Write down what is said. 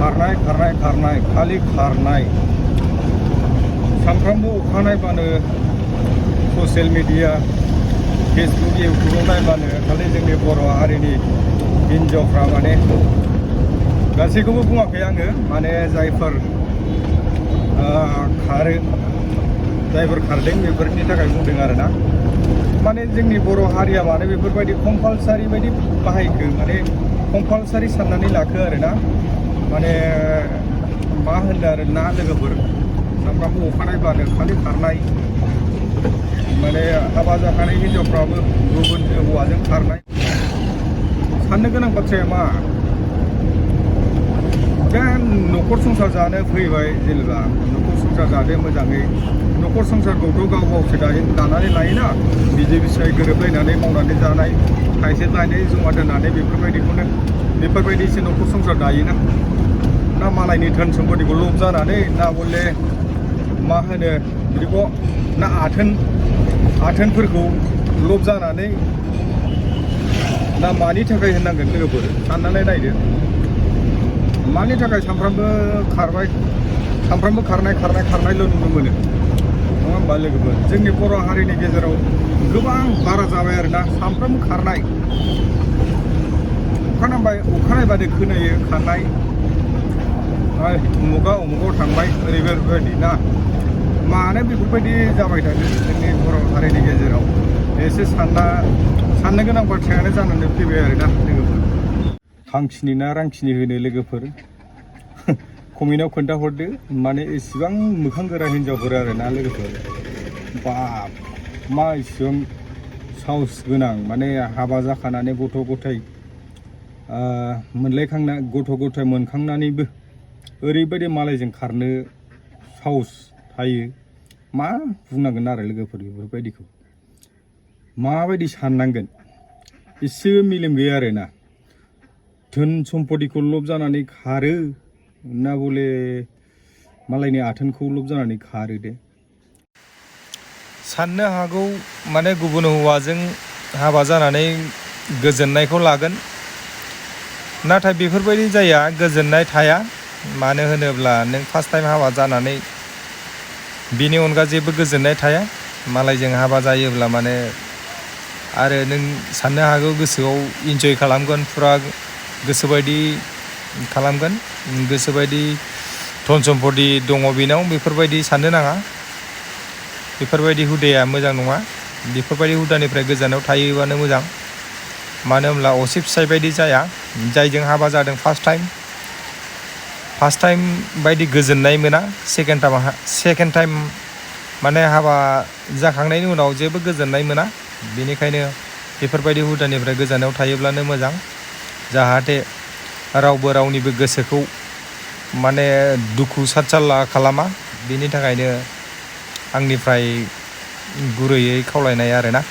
खारनाय खालि खारनाय सानफ्रामबो अखानायबानो ससियेल मिडिया फेसबुक इउटुबाव नायबानो खालि जोंनि बर' हारिनि हिन्जावफ्रा माने गासैखौबो बुङाखै आङो माने जायफोर खारदों बेफोरनि थाखाय बुंदों आरोना माने जोंनि बर' हारिया माने बेफोरबायदि कम्पालसारि बायदि बाहायखो माने कम्पालसारि साननानै लाखो आरोना माने मा होनदों आरो ना लोगोफोर सानफ्रामबो अखानायबानो खालि खारनाय माने हाबा जाखानाय हिन्जावफ्राबो गुबुन हौवाजों खारनाय साननो गोनां बाथ्राया मा दा न'खर संसार जानो फैबाय जेनेबा न'खर संसार जादो मोजाङै न'खर संसारखौथ' गावसो दानानै लायोना बिदि बिसाय गोरोबलायनानै मावनानै जानाय थाइसे थाइनै जमा दोननानै बेफोरबायदिसो न'खर संसार दायोना ना मालायनि धोन सम्पतिखौ लब जानानै ना बले मा होनो बिदिखौ ना आथोनफोरखौ लब जानानै ना मानि थाखाय होननांगोन लोगोफोर साननानै नायदो मानि थाखाय सानफ्रामबो खारनायल' नुनो मोनो नङा होमबा लोगोफोर जोंनि बर' हारिनि गेजेराव गोबां बारा जाबाय आरोना सानफ्रामबो खारनाय अखानायबानो खोनायो खारनाय उमुगाव थांबाय ओरैबायदि ना मानो बेफोरबायदि जाबाय थादों जोंनि बर' हारिनि गेजेराव एसे साननो गोनां बाथ्रायानो जानानै फैबाय आरोना लोगोफोर हांखिनि ना रांखिनि होनो लोगोफोर कमेन्टआव खोन्थाहरदो माने एसेबां मोखां गोरा हिन्जावफोर आरोना लोगोफोर बाप मा एसेबां साहस गोनां माने हाबा जाखानानै गथ' गथाय मोनखांनानैबो ओरैबायदि मालायजों खारनो साहस थायो मा बुंनांगोन आरो लोगोफोर बेफोरबायदिखौ माबायदि साननांगोन एसेबो मेलेम गैया आरोना धोन सम्पतिखौ लब जानानै खारो ना बले मालायनि आथोनखौ लब जानानै खारो दे साननो हागौ माने गुबुन हौवाजों हाबा जानानै गोजोननायखौ लागोन नाथाय बेफोरबायदि जाया गोजोननाय थाया मानो होनोब्ला नों फार्स्ट टाइम हाबा जानानै बिनि अनगा जेबो गोजोननाय थाया मालायजों हाबा जायोब्ला माने आरो नों साननो हागौ गोसोआव इन्जय खालामगोन फुरा गोसोबायदि खालामगोन गोसोबायदि धन सम्पति दङ बेनाव बेफोरबायदि साननो नाङा बेफोरबायदि हुदाया मोजां नङा बेफोरबायदि हुदानिफ्राय गोजानाव थायोबानो मोजां मानो होनब्ला असे फिसाय बायदि जाया जायजों हाबा जादों फार्स्ट टाइम बायदि गोजोननाय मोना सेकेन्ड टाइम माने हाबा जाखांनायनि उनाव जेबो गोजोननाय मोना बेनिखायनो बेफोरबायदि हुदानिफ्राय गोजानाव थायोब्लानो मोजां जाहाथे रावबो रावनिबो गोसोखौ माने दुखु सातजाल्ला खालामा बेनि थाखायनो आंनिफ्राय गुरैयै खावलायनाय आरोना